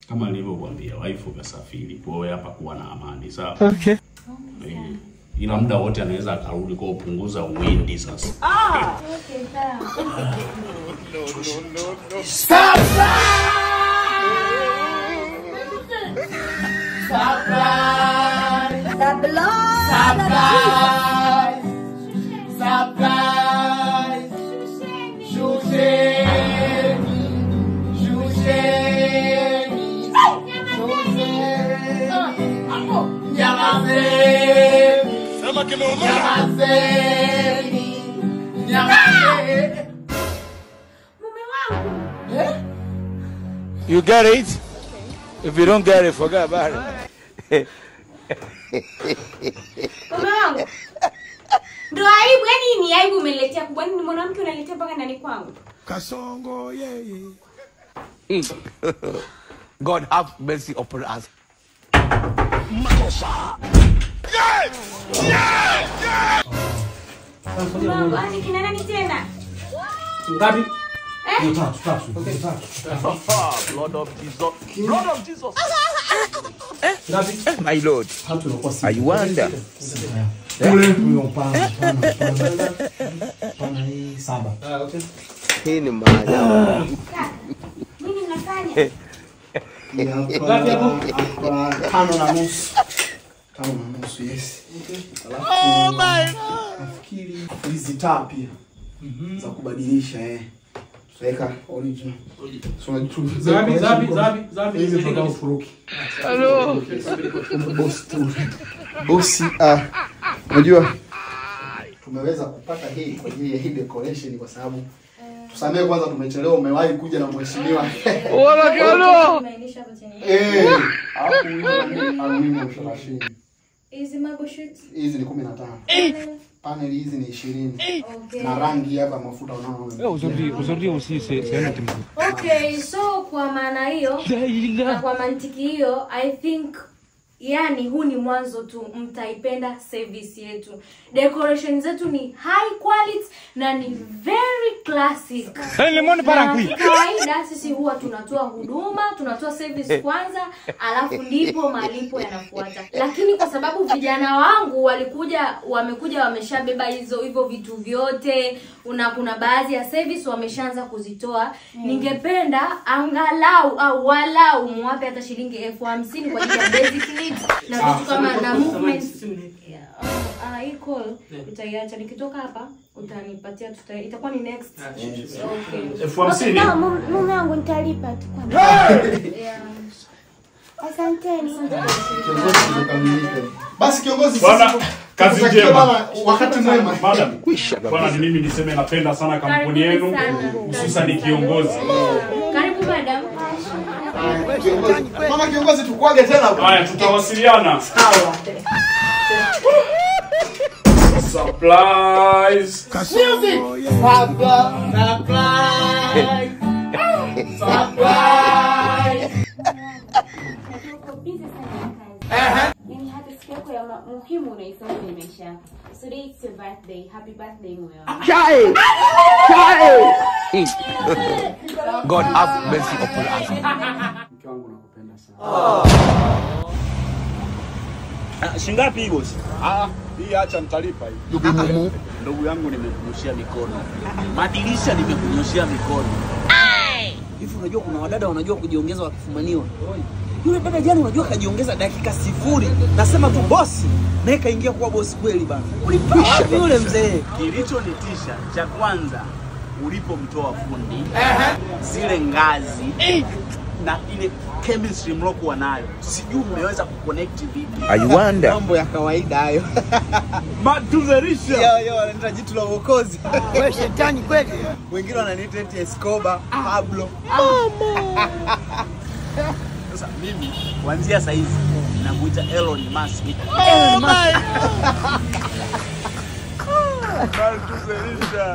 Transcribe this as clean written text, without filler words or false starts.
Kama nilivyokuambia, wife kasafiri. Kwa hiyo hapa kuwa na amani, sawa? Okay. Ila muda wote anaweza akarudi, kwa kupunguza uwindi sasa. Ah, okay, sawa. No, no, no, no. Surprise! Surprise! Surprise! Shusheni! Shusheni! Shusheni! Nyamazeni! Sema kimeumana! Nyamazeni! Nyamazeni! Mume wangu! Eh? You get it? If you don't get it, forget about it. Mume wangu. Ndo aibu, yani ni aibu umeniletea kubwa. Nini mwanamke unaletea mpaka ndani kwangu? Kasongo yeye. God have mercy upon us. Makosa. Yeah! Yeah! Yeah! Mume wangu, ani kina nani tena? Ngapi? Eh? Tatu. Okay. Blood of Jesus. Blood of Jesus. Ngapi? My Lord. Tatu inakuwa sita. I wonder. Pana hii 7. Ah, okay. Hii ni maajabu. Nini mnafanya? Ngapi hapo? 5.5. 5.5, yes. Okay. Oh my God. Nafikiri hizi taa pia. Za kubadilisha eh. Tutaweka original. So Zabi. Hizi tunataka Uturuki. Hello. Boss tu. Bosi, unajua tumeweza kupata hii kwa ajili ya hii decoration kwa sababu tusamee kwanza tumechelewa, umewahi kuja na mheshimiwa. Wala kalo. Eh, hapo hizo aluminium 30. Hizi marble sheets? Hizi ni 15. Panel hizi ni 20. Okay. Na rangi hapa mafuta unaona. Aujourd'hui aussi c'est un autre. Okay, so kwa maana hiyo na kwa mantiki hiyo, I think yani huu ni mwanzo tu, mtaipenda service yetu. Decoration zetu ni high quality na ni very classic. Na kawaida sisi huwa tunatoa huduma, tunatoa service kwanza, alafu ndipo malipo yanafuata. Lakini kwa sababu vijana wangu wamekuja wameshabeba hivyo vitu vyote, kuna baadhi ya service wameshaanza kuzitoa. Ningependa angalau au walau muwape hata shilingi 50,000 kwa ajili ya basic needs na vitu kama na movement. Hii call utaiacha nikitoka hapa utanipatia, itakuwa ni next. Okay. 50,000. Mume wangu nitalipa tu kwanza. Yeah. Asanteni. Kiongozi, basi kiongozi, bwana, kazi njema, wakati mwema. Madam, bwana, ni mimi niseme napenda sana kampuni yenu, hususan kiongozi. Karibu madam. Kiongozi. Mama kiongozi, tukuage tena bwana. Haya, tutawasiliana. Sawa. Surprise. Music. Surprise. Surprise. Yani hata siku yako ya muhimu unaisahau kwenye maisha yako. So today it's your birthday. Happy birthday mume wangu. Chai. Chai. God have mercy upon us. Mke wangu nakupenda sana. Shingapi hii boss? Ah, hii acha nitalipa hii. Ndugu yangu nimekunyoshia mikono. Madirisha nimekunyoshia mikono. Hivi unajua kuna wadada wanajua kujiongeza wakifumaniwa. Yule dada jana unajua kajiongeza dakika 0. Nasema tu boss, naye kaingia kuwa boss kweli bana. Ulipisha yule mzee. Kilichonitisha cha kwanza ulipomtoa fundi, zile ngazi na ile chemistry mlokuwa nayo, sijui mmeweza kuconnect vipi. I wonder. Mambo ya kawaida hayo. Matuzerisha. Yo yo, wananiita jitu la uokozi. Wewe shetani kweli. Wengine wananiita eti Escobar, Pablo. Mama. Sasa mimi kuanzia saa hizi namuita Elon Musk. Oh my. Matuzerisha.